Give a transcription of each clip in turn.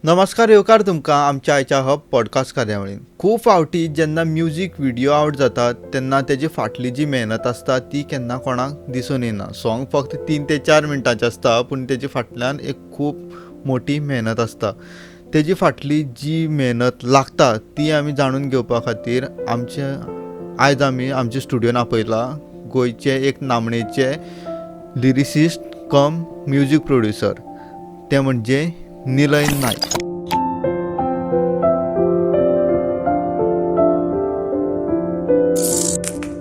नमस्कार, येवकार तुमकां आमच्या आयच्या हब पॉडकास्ट कार्यावळीन. खूब फावटी जेन्ना म्युजीक व्हिडियो आवट जाता तेन्ना तेजी फाटली जी मेहनत आसता ती केन्ना कोणाक दिसून येना. सॉंग फक्त 3 ते 4 मिनटांचें आसता, पूण तेजे फाटल्यान एक खूब मोटी मेहनत आसता. तेजी फाटली जी मेहनत लागता ती आमी जाणून घेवपा खातीर आमचे आयज आमी आमच्या स्टुडियोन आपयला गोंयचे एक नामणेचे लिरिसिस्ट कम म्युजीक प्रोड्युसर, ते म्हणजे निलय नायक.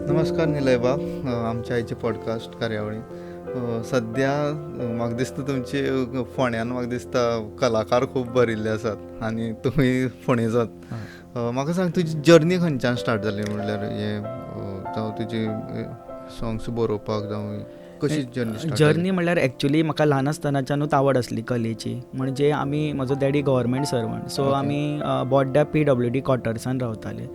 नमस्कार निलय बाब, आमच्या आयचे पॉडकास्ट कार्यावळी. सद्या म्हाका दिसता तुमचे फोंड्यान म्हाका दिसता कलाकार खूब भरिल्ले आसात आनी तुमी फोंडें जात. म्हाका सांग, तुजी जर्नी खंयच्यान स्टार्ट जाली? म्हणल्यार हें जावं तुजी सॉंग्स बरोवपाक जावं कशी जर्नी स्टार्ट? जर्नी म्हणल्यार एक्चुली म्हाका ल्हान आसतनाच्यानूच आवड आसली कलेची. म्हणजे आमी, म्हजो डॅडी गव्हर्मेंट सर्वंट, सो आमी बोड्ड्या PWD क्वॉर्टर्सान रावताले.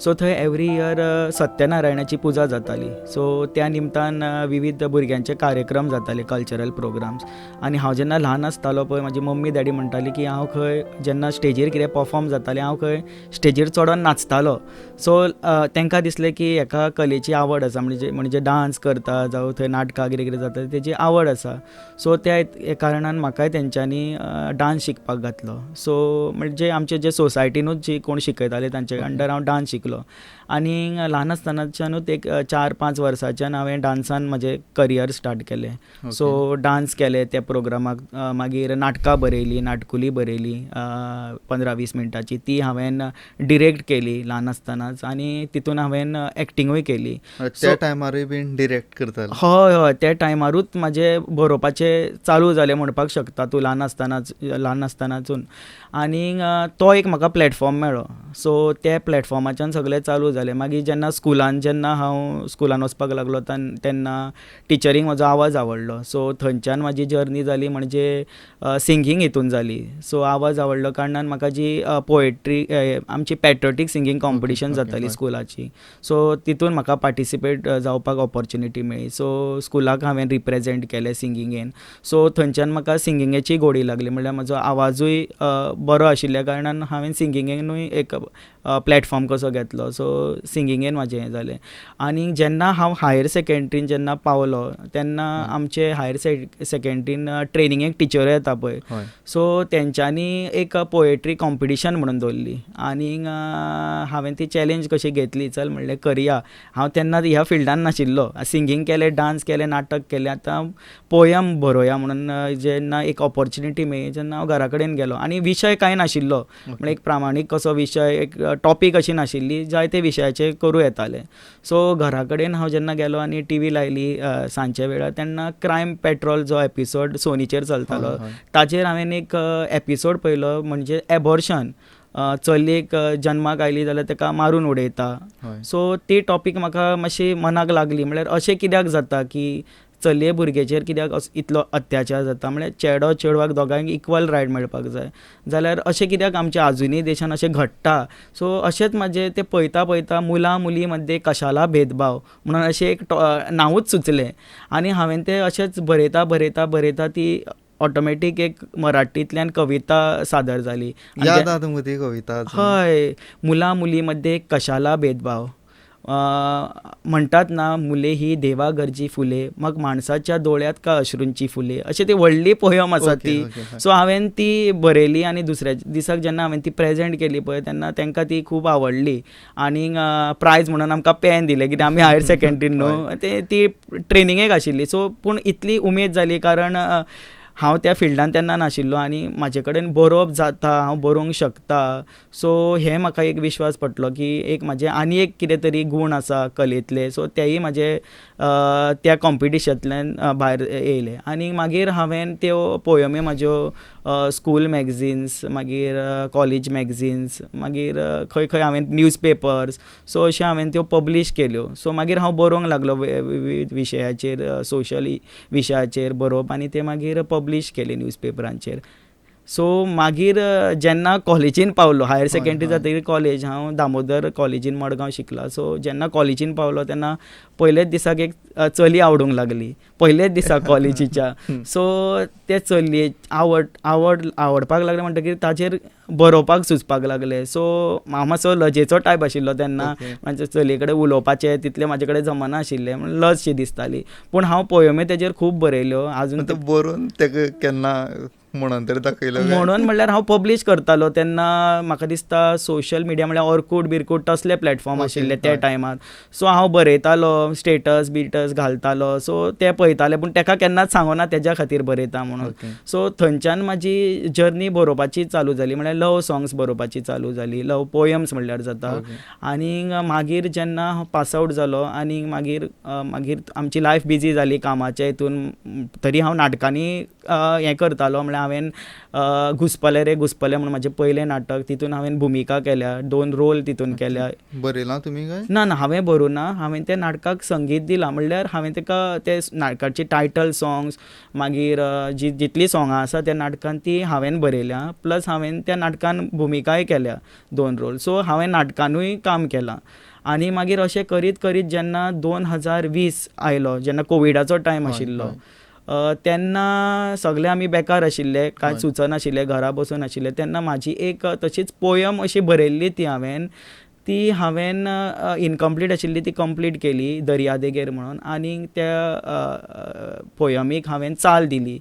सो थंय एवरी इयर सत्यनारायणाची पुजा जाताली. सो त्या निमतान विविध भुरग्यांचे कार्यक्रम जाताले, कल्चरल प्रोग्राम्स. आनी हांव जेन्ना ल्हान आसतालो पळय, म्हाजी मम्मी डॅडी म्हणटाली की हांव खंय जेन्ना स्टेजीर कितें परफॉर्म जातालें, हांव खंय स्टेजीर चडोन नाचतालो. सो तांकां दिसलें की हेका कलेची आवड आसा, म्हणजे डांस करता जावं थंय नाटकां कितें कितें जाता तेजी आवड आसा. सो त्या कारणान म्हाकाय तेंच्यांनी डांस शिकपाक घातलो. सो म्हणजे आमचे जे सोसायटीनूच जी कोण शिकयताले तांचे अंडर हांव डांस शिकलो. आनी ल्हान आसतनाच्यानूच एक 4-5 वर्सांच्यान हांवें डांसान म्हजें करियर स्टार्ट केलें. सो डांस केले त्या प्रोग्रामाक, मागीर नाटकां बरयलीं, नाटकुली बरयली 15-20 मिनटांची, ती हांवें डिरेक्ट केली ल्हान आसतनाच. आनी तितून हांवें एक्टिंगूय केली. त्या टायमारूय बीन डिरेक्ट करताले? हय हय, त्या टायमारूच म्हाजें बरोवपाचें चालू जालें म्हणपाक शकता तूं, ल्हान आसतनासून. आनी तो एक म्हाका प्लॅटफॉर्म मेळ्ळो. सो त्या प्लॅटफॉर्माच्यान सगळें चालू जालें. मागीर जेन्ना स्कुलान, जेन्ना हांव स्कुलान वचपाक लागलो तेन्ना टिचरींक म्हजो आवाज आवडलो. सो थंयच्यान म्हाजी जर्नी जाली, म्हणजे सिंगींग हितून जाली. सो आवाज आवडलो कारणान म्हाका जी पोएट्री, आमची पॅट्रियोटीक सिंगींग कॉम्पिटिशन जाताली स्कुलाची, सो तितून म्हाका पार्टिसिपेट जावपाक ऑपॉर्च्युनिटी मेळ्ळी. सो स्कुलाक हांवें रिप्रेजेंट केलें सिंगिंगेन. सो थंयच्यान म्हाका सिंगिंगेची गोडी लागली. म्हणल्यार म्हजो आवाजूय बरो आशिल्ल्या कारणान हांवें सिंगिंगेनूय एक प्लॅटफॉर्म कसो घेतलो. सो सिंगिंगेन म्हाजें हें जालें. आनी जेन्ना हांव हायर सेकेंड्रीन जेन्ना पावलो तेन्ना आमचे हायर सेकेंड्रीन ट्रेनिंगेक टिचर येता पळय, सो तेंच्यांनी एक पोएट्री कॉम्पिटिशन म्हणून दवरली. आनी हांवें ती चॅलेंज कशी घेतली, चल म्हणलें करया. हांव तेन्ना ह्या फिल्डान नाशिल्लो, सिंगींग केलें, डांस केलें, नाटक केलें, आतां पोयम बरोवया म्हणून जेन्ना एक ऑपॉर्च्युनिटी मेळ्ळी तेन्ना हांव घरा कडेन गेलो. आनी विशय कांय नाशिल्लो, म्हणल्यार एक प्रामाणीक कसो विशय, एक टॉपीक अशी नाशिल्ली, जायते विशयाचे करूं येताले. सो घरा कडेन हांव जेन्ना गेलो आनी टीव्ही लायली सांजच्या वेळार, तेन्ना क्रायम पेट्रोल जो एपिसोड सोनीचेर चलतालो ताचेर हांवें एक एपिसोड पळयलो, म्हणजे एबॉर्शन, चलयेक जन्माक आयली जाल्यार ताका मारून उडयता. सो ती टॉपीक म्हाका मातशी मनाक लागली. म्हणल्यार अशें कित्याक जाता की चलये भुरग्याचेर कित्याक इतलो अत्याचार जाता? म्हणल्यार चेडो चेडवाक दोगांक इक्वल रायट मेळपाक जाय, जाल्यार अशें कित्याक आमच्या आजुनूय देशान अशें घडटा? सो अशेंच म्हाजें तें पळयता पळयता मुला मुली मध्ये कशाला भेदभाव म्हणून अशें एक नांवूच सुचलें. आनी हांवें तें अशेंच बरयता बरयता बरयता ती ऑटोमॅटीक एक मराठींतल्यान कविता सादर जाली. याद आसा तुमकां ती कविता? हय, मुला मुली मध्ये कशाला भेदभाव म्हणटात ना, मुले ही देवाघरची फुले, मग माणसाच्या दोळ्यात का अश्रूंची फुले, अशें ती व्हडली पोयम आसा ती. सो हांवें ती बरयली आनी दुसऱ्या दिसाक जेन्ना हांवें ती प्रेजेंट केली पळय तेन्ना तांकां ती खूब आवडली. आनी प्रायज म्हणून आमकां पेन दिलें, कित्याक आमी हायर सेकेंड्रीन न्हू, ती ट्रेनिंगेक आशिल्ली. सो पूण इतली उमेद जाली कारण हांव त्या फिल्डान तेन्ना नाशिल्लो आनी म्हाजे कडेन बरोवप जाता, हांव बरोवंक शकता. सो हें म्हाका एक विश्वास पडलो की एक म्हाजें आनी एक कितें तरी गूण आसा कलेंतले. सो तेय म्हाजे त्या कॉम्पिटिशनांतल्यान भायर येयले. आनी मागीर हांवें त्यो पोयमी म्हाज्यो स्कूल मॅगझिन्स, मागीर कॉलेज मॅगझिन्स, मागीर खंय खंय हांवें न्यूज पेपर्स, सो अशें हांवें त्यो पब्लीश केल्यो. सो मागीर हांव बरोवंक लागलो विविध विशयाचेर, सोशल विशयाचेर बरोवप, आनी ते मागीर पब्लीश केले न्यूज पेपरांचेर. सो मागीर जेन्ना कॉलेजीन पावलो, हायर सेकेंडरी जातकीर कॉलेज, हांव दामोदर कॉलेजीन मडगांव शिकला. सो जेन्ना कॉलेजीन पावलो तेन्ना पयलेच दिसाक एक चली आवडूंक लागली, पयलेच दिसा कॉलेजीच्या. सो ते चलये आवड आवड आवडपाक लागले म्हणटकीर ताजेर बरोवपाक सुचपाक लागलें. सो हांव मातसो लजेचो टायप आशिल्लो तेन्ना, म्हाजे चलये कडेन उलोवपाचें तितलें म्हाजे कडेन जमना आशिल्लें, म्हणून लज शी दिसताली. पूण हांव पोयमी तेजेर खूब बरयल्यो. आजून बरोवन तेका केन्ना म्हणून तरी दाखयलो? म्हणून म्हणल्यार हांव पब्लीश करतालो तेन्ना, म्हाका दिसता सोशल मिडिया म्हणल्यार ऑर्कूट बिरकूट तसले प्लॅटफॉर्म आशिल्ले त्या टायमार. सो हांव बरयतालो, स्टेटस बिटस घालतालो, सो ते पळयताले, पूण तेका केन्नाच सांगना तेज्या खातीर बरयता म्हणून. सो थंयच्यान म्हाजी जर्नी बरोवपाची चालू जाली, म्हणल्यार लव सॉंग्स बरोवपाची चालू जाली, लव पोयम्स म्हणल्यार जाता. आनी मागीर जेन्ना हांव पास आवट जालो आनी मागीर मागीर आमची लायफ बिजी जाली कामाच्या हितून, तरी हांव नाटकांनी हें करतालो. म्हणल्यार हांवें घुसपले रे घुसपले म्हणून म्हाजें पयलें नाटक, तितून हांवें भुमिका केल्या, 2 रोल तितून केल्या. बरयलां तुमी काय? ना ना, हांवें बरोवना, हांवें त्या नाटकाक संगीत दिलां. म्हणल्यार हांवें तेका ते नाटकाची टायटल सॉंग्स, मागीर जी जितलीं सॉंगां आसा त्या नाटकान ती हांवें बरयल्या, प्लस हांवें त्या नाटकान भुमिकाय केल्या 2 रोल. सो हांवें नाटकानूय काम केलां. आनी मागीर अशें करीत करीत जेन्ना 2020 आयलो, जेन्ना कोविडाचो टायम आशिल्लो, तेन्ना सगळे आमी बेकार आशिल्ले, कांय सुचनाशिल्लें, घरा बसून आशिल्ले. तेन्ना म्हाजी एक तशीच पोयम अशी बरयल्ली, ती हांवें इनकम्प्लीट आशिल्ली ती कंप्लीट केली, दर्यादेगेर म्हणून. आनी त्या पोयमीक हांवें चाल दिली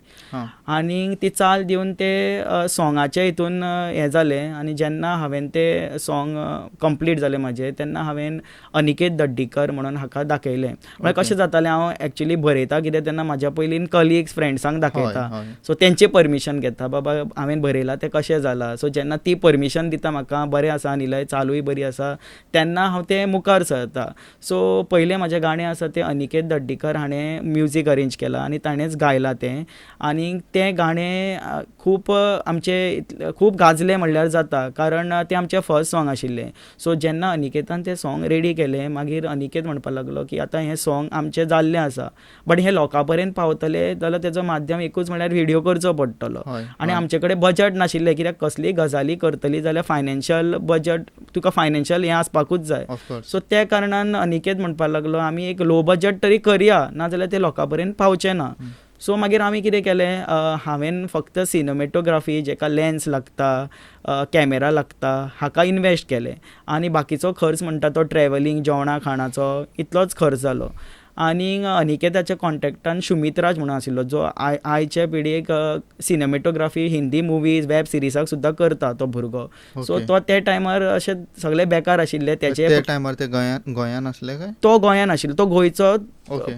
आनी ती चाल दिवन ते सॉंगाच्या हितून हें जालें. आनी जेन्ना हांवें तें सॉंग कंप्लीट जालें म्हाजें, तेन्ना हांवें अनिकेत दड्डीकर म्हणून हाका दाखयलें. म्हळ्यार कशें जातालें, हांव एक्चुली बरयता कितें तेन्ना म्हाज्या पयलीं कलिग्स फ्रेंड्सांक दाखयता, सो तेंचें परमिशन घेता, बाबा हांवें बरयलां तें कशें जालां. सो जेन्ना ती परमिशन दिता म्हाका, बरें आसा निलय, चालूय बरी आसा, तेन्ना हांव तें मुखार सरता. सो पयलें म्हाजें गाणें आसा तें अनिकेत दड्डीकर हाणें म्युजीक अरेंज केलां आनी ताणेंच गायलां तें. आनी तें गाणें खूब आमचें खूब गाजलें म्हणल्यार जाता, कारण तें आमचें फर्स्ट सॉंग आशिल्लें. सो जेन्ना अनिकेतान तें सॉंग रेडी केलें, मागीर अनिकेत म्हणपाक लागलो की आतां हें सॉंग आमचें जाल्लें आसा, बट हें लोकां पर्यंत पावतलें जाल्यार तेजो माध्यम एकूच म्हणल्यार व्हिडियो करचो पडटलो. आनी आमचे कडेन बजट नाशिल्लें, कित्याक कसलीय गजाली करतली जाल्यार फायनान्शियल बजट, तुका फायनान्शियल हें आसपाकूच जाय. सो त्या कारणान अनिकेत म्हणपाक लागलो आमी एक लो बजट तरी करया, नाजाल्यार तें लोकां पर्यंत पावचें ना. सो मागीर आमी कितें केलें, हांवें फक्त सिनेमेटोग्राफी, जेका लेन्स लागता, कॅमेरा लागता, हाका इनवेस्ट केलें आनी बाकीचो खर्च म्हणटा तो ट्रॅवलिंग, जेवणा खाणाचो, इतलोच खर्च जालो. आनी अनिकेताच्या कॉन्टेक्टान सुमीत राज म्हणून आशिल्लो, जो आयचे पिळगेक सिनेमेटोग्राफी हिंदी मुवीज वेब सिरिजाक सुद्दां करता तो भुरगो. सो तो त्या टायमार अशे सगळे बेकार आशिल्ले तेचे त्या टायमार ते गोंयान आसले काय? तो गोंयान आशिल्लो, तो गोंयचो,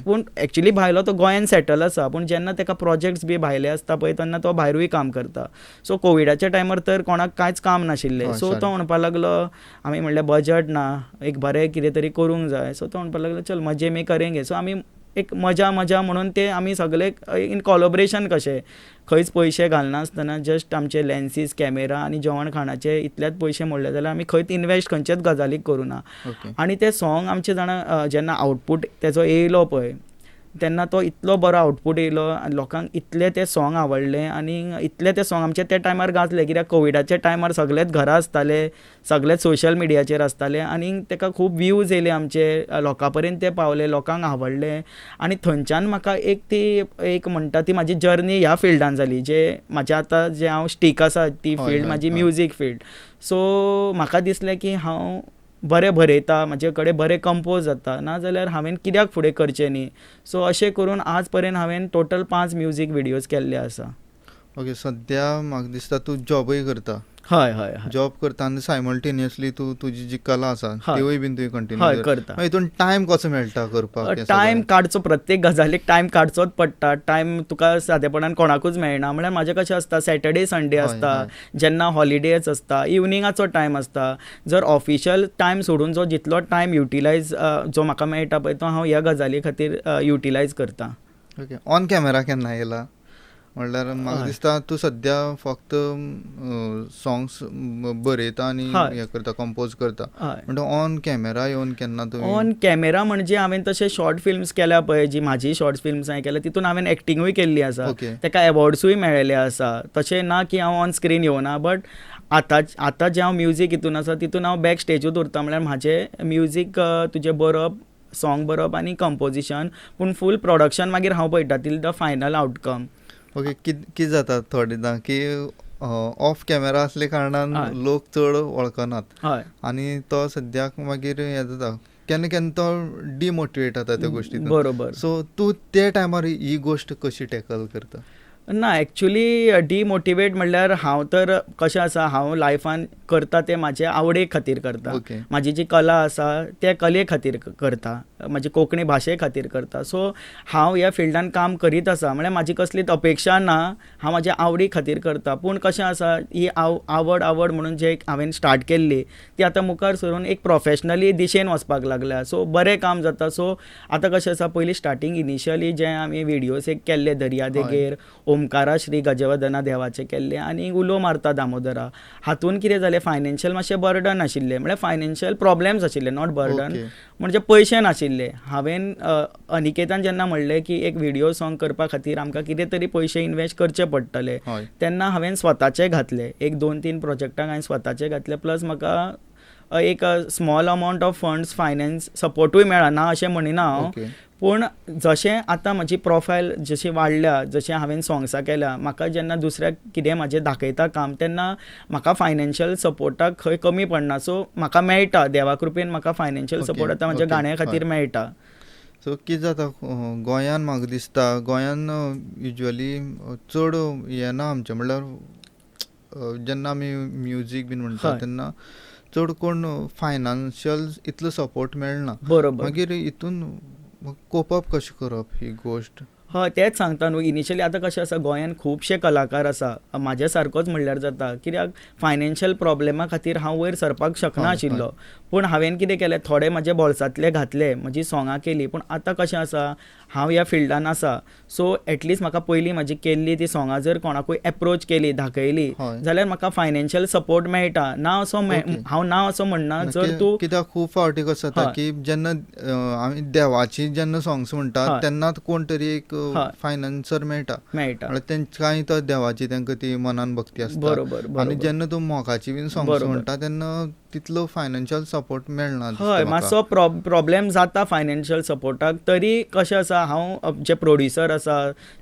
पूण एक्चुली भायलो, तो गोंयान सेटल आसा, पूण जेन्ना तेका प्रोजेक्ट्स बी भायले आसता पळय तेन्ना तो भायरूय काम करता. सो कोविडाच्या टायमार तर कोणाक कांयच काम नाशिल्लें. सो तो म्हणपाक लागलो, आमी म्हणलें बजट ना, एक बरें कितें तरी करूंक जाय. सो तो म्हणपाक लागलो चल मजे में करेंगे. सो आमी एक मजा मजा म्हणून ते आमी सगळे इन कॉलोब्रेशन कशे, खंयच पयशे घालनासतना, जस्ट आमचे लेन्सीस, कॅमेरा आनी जेवण खाणाचे इतलेच पयशे मोडले जाल्यार आमी खंयच इनवेस्ट खंयचेच गजालीक करूं ना. आनी तें सॉंग आमचें जाणा जेन्ना आवटपूट तेजो येयलो पळय, तेन्ना तो इतलो बरो आवटपूट येयलो आनी लोकांक इतलें तें सॉंग आवडलें आनी इतलें तें सॉंग आमचें त्या टायमार गाजलें, कित्याक कोविडाच्या टायमार सगळेच घरा आसताले, सगळेच सोशल मिडियाचेर आसताले आनी तेका खूब व्यूज येयले आमचे, लोकां पर्यंत ते पावले, लोकांक आवडलें. आनी थंयच्यान म्हाका एक ती एक म्हणटा ती म्हाजी जर्नी ह्या फिल्डान जाली, जे म्हाजें आतां जें हांव स्टीक आसा ती फिल्ड म्हाजी म्युजीक फिल्ड. सो म्हाका दिसलें की हांव बरें बरयता, म्हाजे कडेन बरें कंपोज जाता, नाजाल्यार हांवें कित्याक फुडें करचें न्ही. सो अशें करून आज पर्यंत हांवें टोटल 5 म्युजीक विडियोज केल्ले आसा. ओके, सद्या म्हाका दिसता तूं जॉबूय करता. हय हय हय. जॉब करता आनी सायमल्टेनियसली तूं तुजी जी कला आसा तिवूय बीन तुवें कंटिन्यू करता. हितून टायम कसो मेळटा करपाक? टायम काडचो, प्रत्येक गजालीक टायम काडचोच पडटा. टायम तुका सादेपणान कोणाकूच मेळना. म्हळ्यार म्हाजें कशें आसता, सॅटर्डे संडे आसता, जेन्ना हॉलिडेज आसता, इवनिंगाचो टायम आसता, जर ऑफिशियल टायम सोडून जो जितलो टायम युटिलायज जो म्हाका मेळटा पळय, तो हांव ह्या गजाली खातीर युटिलायज करता. ओके, ऑन कॅमेरा केन्ना येयला? म्हणल्यार म्हाका दिसता तूं सद्या फक्त सॉंग्स बरयता आनी हें करता, कंपोज करता, म्हणटा ऑन कॅमेरा येवन केन्ना तुवें? ऑन कॅमेरा म्हणजे हांवें तशे शॉर्ट फिल्म्स केल्या पळय, जी म्हाजी शॉर्ट फिल्म्स हांवें केल्या, तितून हांवें एक्टिंगूय केल्ली आसा, तेका एवॉर्ड्सूय मेळिल्ले आसा. तशें ना की हांव ऑन स्क्रीन येवना, बट आतां आतां जें हांव म्युजीक हितून आसा तितून हांव बॅक स्टेजूच उरता. म्हणल्यार म्हाजें म्युजीक तुजें बरोवप सॉंग बरोवप आनी कंपोजिशन, पूण फूल प्रोडक्शन मागीर हांव पळयता till the final outcome. Okay, कितें जाता थोडेदां की ऑफ कॅमेरा असले कारणान लोक चड वळखनात. हय. आनी तो सद्याक मागीर हें जाता, केन्ना केन्ना तो डिमोटिवेट जाता त्या गोश्टीन. बरोबर. सो तूं ते टायमार ही गोश्ट कशी टॅकल करता? ना, एक्चुली डिमोटिवेट म्हणल्यार हांव तर कशें आसा, हांव लायफान करता तें म्हाजे आवडे खातीर करता. म्हाजी जी कला आसा त्या कले खातीर करता, म्हाजी कोंकणी भाशे खातीर करता. सो हांव ह्या फिल्डान काम करीत आसा म्हळ्यार म्हाजी कसलीच अपेक्षा ना, हांव म्हाज्या आवडी खातीर करता. पूण कशें आसा, ही आवड आवड म्हणून जे हांवें स्टार्ट केल्ली ती आतां मुखार सरून एक प्रोफेशनली दिशेन वचपाक लागल्या. सो बरें काम जाता. सो आतां कशें आसा, पयलीं स्टार्टींग इनिशियली जे आमी विडियोज एक केल्ले दर्यादेगेर, ओमकारा श्री गजवदना देवाचे केल्ले आनी उलो मारता दामोदरा, हातून कितें जालें, फायनान्शियल मातशें बर्डन आशिल्लें, म्हळ्यार फायनान्शियल प्रॉब्लेम्स आशिल्ले, not burden, म्हणजे पयशे नाशिल्ले. हांवें अनिकेतान जेन्ना म्हणलें की एक विडियो सॉंग करपा खातीर आमकां कितें तरी पयशे इन्वेस्ट करचे पडटले, तेन्ना हांवें स्वताचे घातले, एक 2-3 प्रोजेक्टांक हांवें स्वताचे घातले, प्लस म्हाका एक small amount of funds finance सपोर्टूय मेळ्ळा, ना अशें म्हणिना हांव. पूण जशें आतां म्हजी प्रोफायल जशी वाडल्या, जशें हांवें सॉंग्सां केल्या, म्हाका जेन्ना दुसऱ्याक कितें म्हाजें दाखयता काम, तेन्ना म्हाका फायनान्शियल सपोर्टाक खंय कमी पडना. सो म्हाका मेळटा, देवा कृपेन म्हाका फायनान्शियल सपोर्ट आतां म्हाज्या गाण्या खातीर मेळटा. सो कितें जाता गोंयान, म्हाका दिसता गोंयान युज्वली चड हें ना आमचें, म्हणल्यार जेन्ना आमी म्युजीक बीन म्हणटा तेन्ना चड कोण फायनान्शियल इतलो सपोर्ट मेळना. बरोबर. मागीर हितून कोप अप कशें करप ही गोश्ट? हय, तेंच सांगता न्हू. इनिशियली आतां कशें आसा, गोंयान खुबशे कलाकार आसा, म्हाज्या सारकोच म्हणल्यार जाता, कित्याक फायनान्शियल प्रॉब्लेमा खातीर हांव वयर सरपाक शकना आशिल्लो. पूण हांवें कितें केलें, थोडे म्हाजे बोल्सांतले घातले, म्हजी सॉंगां केली. पूण आतां कशें आसा, हांव ह्या फिल्डान आसा, सो एटलिस्ट म्हाका पयलीं म्हाजी केल्ली ती सॉंगां जर कोणाकूय एप्रोच केली, दाखयली जाल्यार म्हाका फायनान्शियल सपोर्ट मेळटा. ना असो हांव ना असो म्हणना. जर तूं कित्याक खूब फावटी कसो जाता की जेन्ना आमी देवाची जेन्ना सॉंग्स म्हणटा तेन्ना कोण तरी एक फायनान्सर मेळटा, तेंकांय तो देवाची तांकां ती मनान भक्ती आसता. बरोबर. आनी जेन्ना तूं मोगाची बीन सॉंग्स म्हणटा तेन्ना तितलो फायनान्शियल सपोर्ट मेळना. हय, मातसो प्रॉब्लेम जाता फायनान्शियल सपोर्टाक. तरी कशें आसा, हांव जे प्रोड्युसर आसा,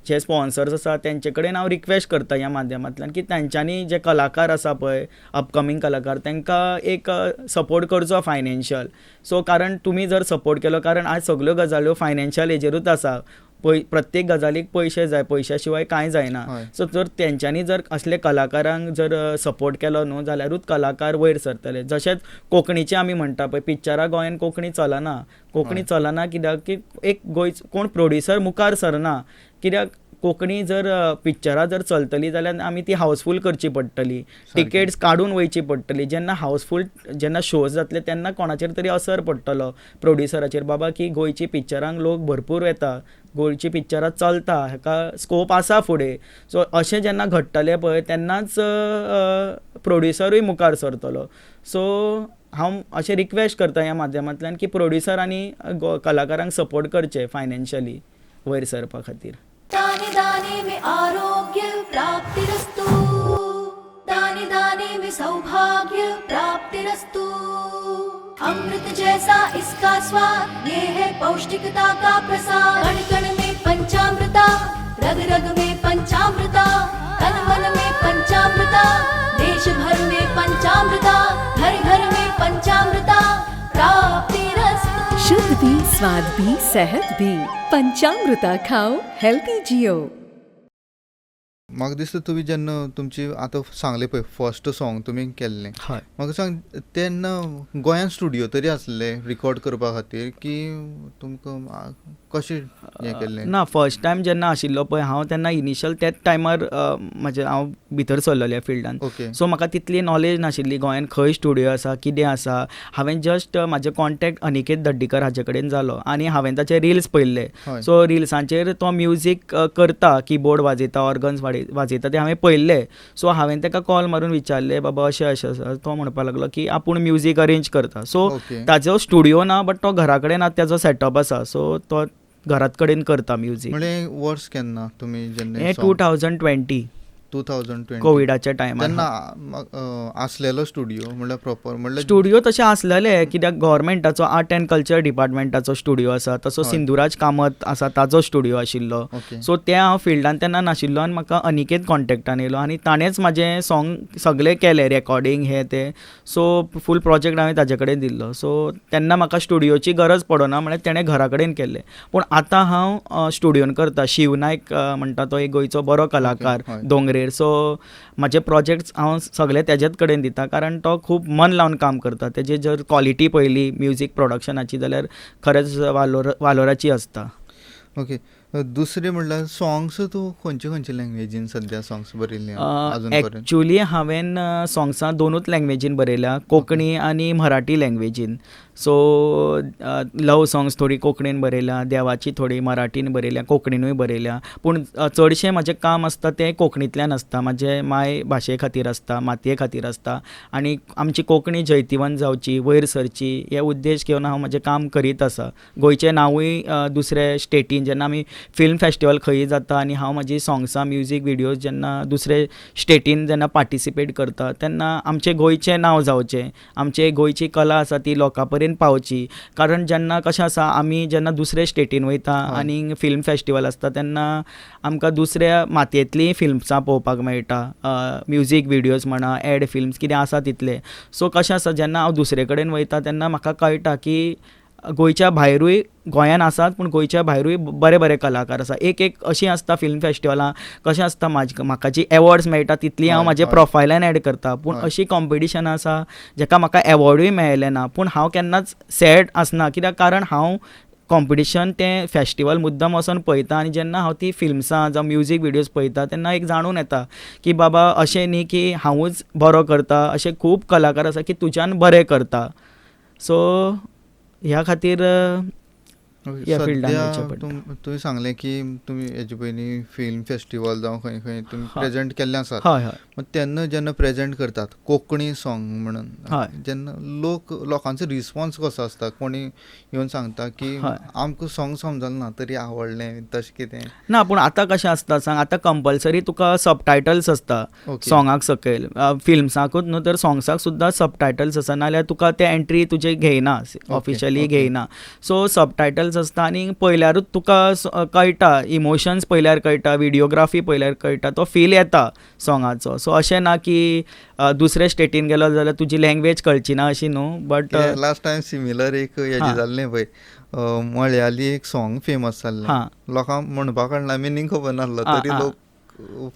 जे स्पॉन्सर्स आसा, तेंचे कडेन हांव रिक्वेस्ट करता ह्या माध्यमांतल्यान की तेंच्यांनी जे कलाकार आसा पळय, अपकमींग कलाकार, तांकां एक सपोर्ट करचो फायनान्शियल. सो कारण तुमी जर सपोर्ट केलो, कारण आज सगल्यो गजाल्यो फायनान्शियल हेजेरूच आसा, प्रत्येक गजालीक पयशे जाय, पयश्या शिवाय कांय जायना. सो जर तेंच्यांनी जर असले कलाकारांक जर सपोर्ट केलो न्हू, जाल्यारूच कलाकार वयर सरतले. जशेंच कोंकणीचें आमी म्हणटा पळय, पिक्चरां गोंयान कोंकणी चलना, कोंकणी चलना कित्याक की एक गोंयचो कोण प्रोड्युसर मुखार सरना, कित्याक कोंकणी जर पिक्चरां जर चलतली जाल्यार आमी ती हावसफूल करची पडटली, टिकेट्स काडून वयची पडटली. जेन्ना हावसफूल जेन्ना शोज जातले तेन्ना कोणाचेर तरी असर पडटलो प्रोड्युसराचेर, बाबा की गोंयची पिक्चरांक लोक भरपूर येता, गोंयची पिक्चरां चलता, हाका स्कोप आसा फुडें. सो अशें जेन्ना घडटलें पळय तेन्नाच प्रोड्युसरूय मुखार सरतलो. सो हांव अशें रिक्वेस्ट करता ह्या माध्यमांतल्यान की प्रोड्युसरांनी कलाकारांक सपोर्ट करचे फायनान्शियली वयर सरपा खातीर. दाने दाने में आरोग्य प्राप्तिरस्तु, दाने दाने में सौभाग्य प्राप्तिरस्तु। अमृत जैसा इसका स्वाद, ये है पौष्टिकता का प्रसाद। कण कण में पंचामृता, रग रग में पंचामृता, तन मन में पंचामृता, देश भर में पंचामृता, घर घर में पंचामृता प्राप्तिरस्तु। शुद्ध भी, स्वाद भी, सेहत भी, पंचामृता खाओ, हेल्दी जियो। म्हाका दिसता तुमी जेन्ना तुमची आतां सांगलें पळय फर्स्ट सॉंग तुमी केल्लें, म्हाका सांग तेन्ना गोंयांत स्टुडियो तरी आसले रिकॉर्ड करपा खातीर की तुमकां कशें हें केल्लें? ना, फर्स्ट टायम जेन्ना आशिल्लो पळय हांव तेन्ना इनिशियल त्याच टायमार म्हाजें हांव भितर सरलेलो ह्या फिल्डान. सो म्हाका तितली नॉलेज नाशिल्ली गोंयांत खंय स्टुडियो आसा, कितें आसा. हांवें जस्ट म्हाजें कॉन्टेक्ट अनिकेत दड्डीकर हाजे कडेन जालो आनी हांवें ताचे रिल्स पळयल्ले. सो रिल्सांचेर तो म्युजीक करता, किबोर्ड वाजयता, ऑर्गन्स वाजयता, ते हांवें पळयल्ले. सो हांवें ताका कॉल मारून विचारलें, बाबा अशें अशें आसा. तो म्हणपाक लागलो की आपूण म्युजीक अरेंज करता. सो ताजो स्टुडियो ना, बट तो घरा कडेन आतां ताजो सेटअप आसा. सो तो घरात कडेन करता म्युजीक. म्हणजे वर्स केन्ना तुमी जेन्ना हें 2020. 2020 कोविडाच्या टायमार. तेन्ना आसलेलो स्टुडियो म्हणल्यार प्रॉपर म्हणल्यार? स्टुडियो तशें आसलेले, कित्याक गोवोरमेंटाचो आर्ट एंड कल्चर डिपार्टमेंटाचो स्टुडियो आसा, तसो सिंधुराज कामत आसा ताजो स्टुडियो आशिल्लो. सो ते हांव फिल्डान तेन्ना नाशिल्लो आनी म्हाका अनिकेत कॉन्टेक्टान येयलो आनी ताणेंच म्हाजें सॉंग सगळें केलें, रेकॉर्डिंग हें तें. सो फूल प्रोजेक्ट हांवें ताजे कडेन दिल्लो. सो तेन्ना म्हाका स्टुडियोची गरज पडना, म्हळ्यार तेणें घरा कडेन केल्लें. पूण आतां हांव स्टुडियोन करता. शिव नायक म्हणटा तो एक गोंयचो बरो कलाकार दोंगरेर. सो म्हाजे प्रोजेक्ट्स हांव सगळे तेजेच कडेन दिता, कारण तो खूब मन लावन काम करता. तेजी जर क्वॉलिटी पळयली म्युजीक प्रोडक्शनाची जाल्यार खरेंच वालोराची आसता. ओके, दुसरें म्हणल्यार सॉंग्स तूं खंयचे खंयचे लँग्वेजीन सद्या सॉंग्स बरयल्ले अजून पर्यंत? एक्चुली हांवें सॉंग्सां दोनूच लँग्वेजीन बरयल्या, कोंकणी आनी मराठी लँग्वेजीन. सो लव सॉंग्स थोडीं कोंकणीन बरयल्या, देवाची थोडीं मराठीन बरयल्या, कोंकणीनूय बरयल्या. पूण चडशें म्हाजें काम आसता तें कोंकणींतल्यान आसता. म्हाजें माय भाशे खातीर आसता, मातये खातीर आसता आनी आमची कोंकणी जैतिवंत जावची, वयर सरची हे उद्देश घेवन हांव म्हाजें काम करीत आसा. गोंयचें नांवूय दुसरे स्टेटीन जेन्ना आमी फिल्म फेस्टिवल खंयी जाता आनी हांव म्हाजी सॉंग्सां, म्युजीक विडियोज जेन्ना दुसरे स्टेटीन जेन्ना पार्टिसिपेट करता तेन्ना आमचें गोंयचें नांव जावचें, आमचे गोंयची कला आसा ती लोकां पर्यंत पावची. कारण जेन्ना कशें आसा, आमी जेन्ना दुसरे स्टेटीन वयता आनी फिल्म फेस्टिवल आसता तेन्ना आमकां दुसऱ्या मातयेंतलीं फिल्म्सां पळोवपाक मेळटा, म्युजीक विडियोज म्हणा, एड फिल्म्स कितें आसा तितलें. सो कशें आसा, जेन्ना हांव दुसरे कडेन वयता तेन्ना म्हाका कळटा की गोंयच्या भायरूय, गोंयान आसात पूण गोंयच्या भायरूय बरे बरे कलाकार आसा. एक एक अशीं आसता फिल्म फेस्टिवलां, कशें आसता, म्हाका जी एवॉर्ड्स मेळटा तितली हांव म्हाजे प्रोफायलान एड करता. पूण अशीं कॉम्पिटिशनां आसा जेका म्हाका एवॉर्डूय मेळ्ळें ना, पूण हांव केन्नाच सॅड आसना, कित्याक कारण हांव कॉम्पिटिशन तें फेस्टिवल मुद्दम वचोन पळयता आनी जेन्ना हांव ती फिल्म्सां जावं म्युजीक विडियोज पळयता तेन्ना एक जाणून येता की बाबा अशें न्ही की हांवूच बरो करता, अशे खूब कलाकार आसा की तुज्यान बरें करता. सो ह्या खातीर ह्या फिल्डान वचचें पडटा. तुवें सांगलें की तुमी हेजे पयलीं फिल्म फेस्टिवल जावं खंय खंय तुमी प्रेजेंट केल्ले आसात. हय हय. तेन्ना जेन्ना प्रेजेंट करतात कोंकणी सॉंग म्हणून, जेन्ना लोकांचो रिस्पोन्स कसो आसता? कोणी येवन सांगता की आमकां सॉंग समजलें ना तरी आवडलें, तशें कितें ना? पूण आतां कशें आसता सांग, आतां कंपल्सरी तुका सबटायटल्स आसता सॉंगाक सकयल, फिल्म्साकूच न्हू तर सॉंग्साक सुद्दां सबटायटल्स आसा, नाल्यार तुका ते एंट्री तुजे घेयना, ऑफिशियली घेयना. सो सबटायटल्स आसता आनी पळयल्यारूच तुका कळटा, इमोशन्स पळयल्यार कळटा, विडियोग्राफी पळयल्यार कळटा, तो फील येता सॉंगाचो. सो अशें ना की दुसरे स्टेटीन गेलो जाल्यार तुजी लँग्वेज कळची ना अशी न्हू, बट लास्ट टायम सिमिलर एक हेजें जाल्लें पळय, मळयाली एक सॉंग फेमस जाल्लें, लोकांक म्हणपाक कळना, मिनींग खबर नासलो तरी लोक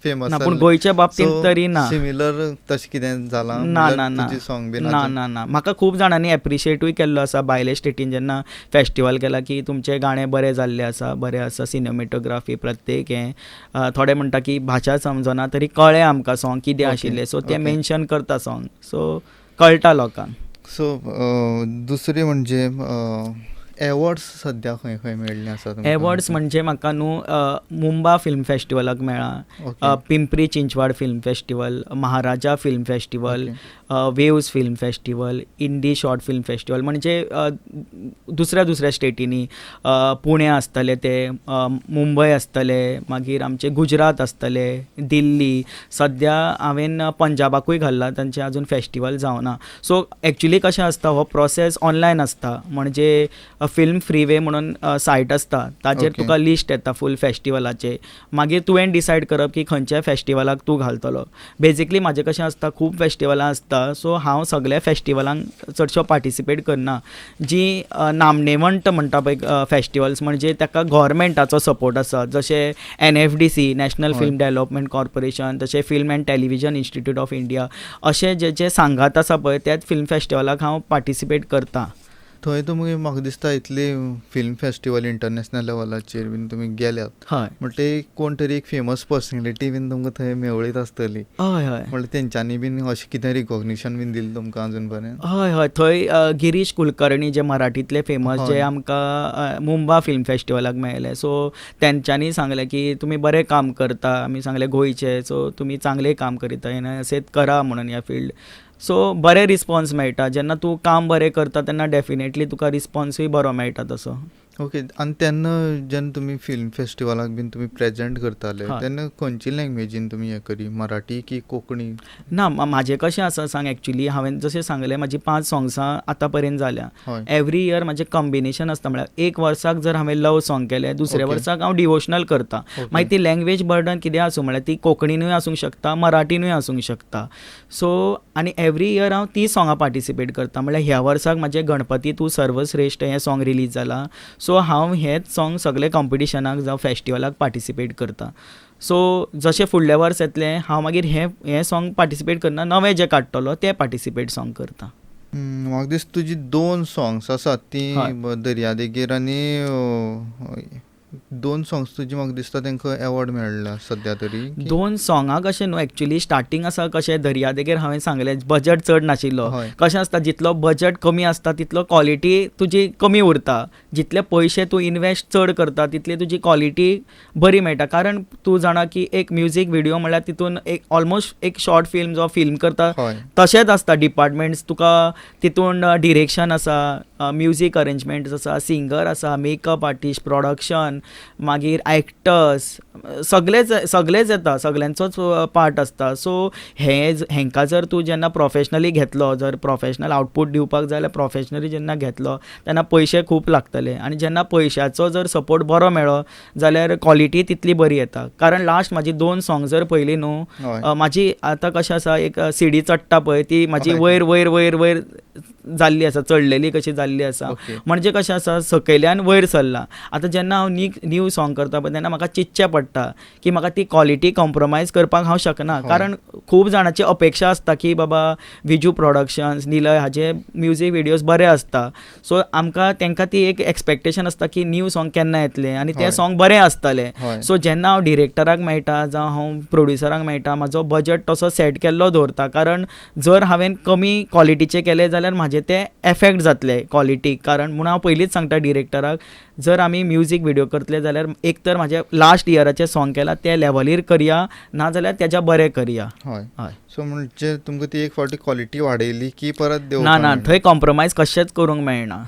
फेमस. ना, पूण गोंयच्या बाबतींत तरी ना. सिमिलर तशें कितें जालां? ना ना ना सॉंग बी ना ना ना. म्हाका खूब जाणांनी एप्रिशिएटूय केल्लो आसा भायले स्टेटीन जेन्ना फेस्टिवल केला की तुमचें गाणें बरें जाल्लें आसा, बरें आसा, सिनेमेटोग्राफी प्रत्येक हें. थोडे म्हणटा की भाशा समजना तरी कळ्ळें आमकां सॉंग कितें आशिल्लें. सो ते मेन्शन करता सॉंग, सो कळटा लोकांक. सो दुसरें म्हणजे एवॉर्ड्स सद्या खंय खंय मेळ्ळे आसा? एवॉर्ड्स म्हणजे म्हाका न्हू मुंबा फिल्म फेस्टिवलाक मेळ्ळा, Pimpri Chinchwad film festival, Maharaja film festival, waves film festival, indie short film festival, म्हणजे दुसऱ्या दुसऱ्या स्टेटींनी, पुणे आसतले ते, मुंबय आसतले, मागीर आमचे गुजरात आसतले, दिल्ली, सद्या हांवें पंजाबाकूय घाल्ला, तांचे अजून फेस्टिवल जावना. सो एक्चुली कशें आसता, हो प्रोसेस ऑनलायन आसता, म्हणजे फिल्म फ्रीवे म्हणून सायट आसता, ताजेर तुका लिस्ट येता फूल फेस्टिवलाचे, मागीर तुवें डिसायड करप की खंयच्या फेस्टिवलाक तूं घालतलो. बेजिकली म्हाजें कशें आसता, खूब फेस्टिवलां आसता, सो हांव सगल्या फेस्टिवलांक चडसो पार्टिसिपेट करना. जी नामनेवंत म्हणटा पळय फेस्टिवल्स, म्हणजे ताका गोवोरमेंटाचो सपोर्ट आसा, जशें NFDC, national film development corporation, तशें film and television institute of India, अशें जे जे सांगात आसा पळय त्याच फिल्म फेस्टिवलाक हांव पार्टिसिपेट करता. थंय तुमी म्हाका दिसता इतली फिल्म फेस्टिवल इंटरनॅशनल लेवलाचेर बीन तुमी गेल्यात, म्हणटे कोण तरी एक फेमस पर्सनॅलिटी बीन तुमकां थंय मेवळीत आसतली. हय हय. म्हणल्यार तेंच्यांनी बीन अशें कितें रिकॉग्निशन बीन दिलें तुमकां अजून पर्यंत? हय हय, थंय गिरीश कुलकर्णी जे मराठींतले फेमस, जे आमकां मुंबा फिल्म फेस्टिवलाक मेळ्ळे, सो तेंच्यांनी सांगलें की तुमी बरें काम करता, आमी सांगलें गोंयचे, सो तुमी चांगलें काम करीता, अशेंच करा म्हणून ह्या फिल्ड. सो बरें रिस्पोन्स मेळटा, जेन्ना तूं काम बरें करता तेन्ना डेफिनेटली तुका रिस्पोन्सूय बरो मेळटा तसो. ओके, आनी तेन्ना जेन्ना तुमी फिल्म फेस्टिवलाक बीन तुमी प्रेजेंट करताले तेन्ना खंयची लँग्वेजीन तुमी हें करी, मराठी की कोंकणी? ना, म्हाजें कशें आसा सांग, एक्चुली हांवें जशें सांगलें म्हाजी 5 सोंग्सां आतां पर्यंत जाल्या. एवरी इयर म्हाजें कॉम्बिनेशन आसता, म्हळ्यार एक वर्साक जर हांवें लव सोंग केलें दुसऱ्या वर्साक हांव डिवोशनल करता. मागीर ती लँग्वेज बर्डन कितें आसूं, म्हळ्यार ती कोंकणीनूय आसूंक शकता मराठीनूय आसूंक शकता. सो आनी एवरी इयर हांव ती सोंगां पार्टिसिपेट करता. म्हळ्यार ह्या वर्साक म्हाजें गणपती तूं सर्वश्रेश्ठ हें सोंग रिलीज जालां, सो हांव हेंच सोंग सगळे कॉम्पिटिशनाक जावं फेस्टिवलाक पार्टिसिपेट करता. सो जशें फुडल्या वर्स येतलें हांव मागीर हें सोंग पार्टिसिपेट करना, नवें जें काडटलो तें पार्टिसिपेट सोंग करता. म्हाका दिसता तुजी 2 सोंग्स आसात तीं दर्यादेगेर आनी 2 सोंग्स तुजी म्हाका दिसता तांकां एवॉर्ड मेळ्ळा सद्या तरी. 2 सोंगां कशें न्हू, एक्चुली स्टार्टींग आसा कशें दर्यादेगेर हांवें सांगलें बजट चड नाशिल्लो. कशें आसता जितलो बजट कमी आसता तितलो क्वॉलिटी तुजी कमी उरता, जितले पयशे तूं इनवेस्ट चड करता तितली तुजी क्वॉलिटी बरी मेळटा. कारण तूं जाणा की एक म्युजीक व्हिडियो म्हणल्यार तितून एक ऑलमोस्ट एक शॉर्ट फिल्म जो फिल्म करता तशेंच आसता. डिपार्टमेंट्स तुका तितून डिरेक्शन आसा, म्युजीक अरेंजमेंट्स आसा, सिंगर आसा, मेकअप आर्टिस्ट, प्रोडक्शन, मागीर एक्टर्स, सगळेच सगळेच येता, सगळ्यांचोच पार्ट आसता. सो हे हेंकां जर तूं जेन्ना प्रोफेशनली घेतलो, जर प्रोफेशनल आउटपूट दिवपाक जाय जाल्यार प्रोफेशनली जेन्ना घेतलो तेन्ना पयशे खूब लागतले, आनी जेन्ना पयशाचो जर सपोर्ट बरो मेळ्ळो जाल्यार क्वॉलिटी तितली बरी येता. कारण लास्ट म्हाजी 2 सोंग जर पयली न्हू, म्हाजी आतां कशें आसा एक सीडी चडटा पळय ती म्हाजी वयर वयर वयर वयर जाल्ली आसा, चडलेली कशी जाल्ली आसा, म्हणजे कशें आसा सकयल्यान वयर सरला. आतां जेन्ना हांव न्यू सोंग करता पळय तेन्ना म्हाका चिंतचें पडटा की म्हाका ती क्वॉलिटी कॉम्प्रोमायज करपाक हांव शकना. कारण खूब जाणांची अपेक्षा आसता की बाबा विजू प्रोडक्शन्स निलय हाजे म्युजीक व्हिडियोज बरे आसता, सो आमकां तांकां ती एक एक्सपेक्टेशन आसता की न्यू सोंग केन्ना येतलें आनी तें सोंग बरें आसतलें. सो जेन्ना हांव डिरेक्टराक मेळटा जावं हांव प्रोड्युसराक मेळटा म्हाजो बजट तसो सेट केल्लो दवरता, कारण जर हांवें कमी क्वॉलिटीचें केलें जाल्यार म्हाजें तें एफेक्ट जातलें क्वॉलिटीक. कारण म्हूण हांव पयलींच सांगता डिरेक्टराक जर आमी म्युजीक व्हिडियो करतले जाल्यार एक तर म्हाजें लास्ट इयराचें सोंग केलां तें लेवलीर करया, ना जाल्यार तेज्या बरें करया. हय, सो म्हणजे तुमकां ती एक फावटी क्वॉलिटी वाडयली की परत देंवपाक ना ना, थंय कॉम्प्रोमायज कशेंच करूंक मेळना.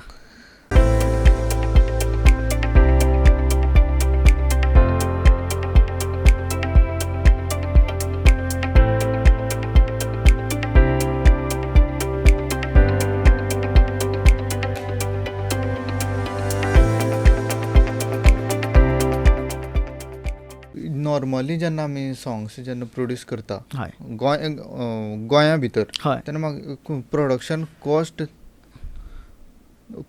नॉर्मली जेन्ना आमी सोंग्स जेन्ना प्रोड्यूस करता गोंया भितर तेन्ना म्हाका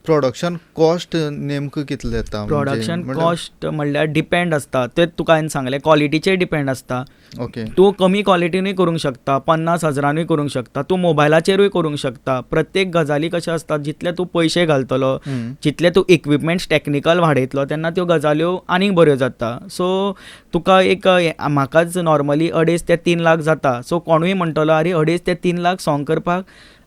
प्रोडक्शन कॉस्ट नेमको कितलो येता? प्रोडक्शन कॉस्ट म्हणल्यार डिपेंड आसता, तें तुका हांवें सांगलें क्वॉलिटीचेर डिपेंड आसता. ओके, तूं कमी क्वॉलिटीनूय करूंक शकता, 50,000नूय करूंक शकता, तूं मोबायलाचेरूय करूंक शकता. प्रत्येक गजाली कशें आसता जितले तूं पयशे घालतलो, जितले तूं इक्विपमेंट्स टॅक्निकल वाडयतलो तेन्ना त्यो गजाल्यो आनीक बऱ्यो जाता. सो तुका एक म्हाकाच नॉर्मली 2.5 ते 3 लाख जाता. सो कोणूय म्हणटलो आरे 2.5 ते 3 लाख सोंग करपाक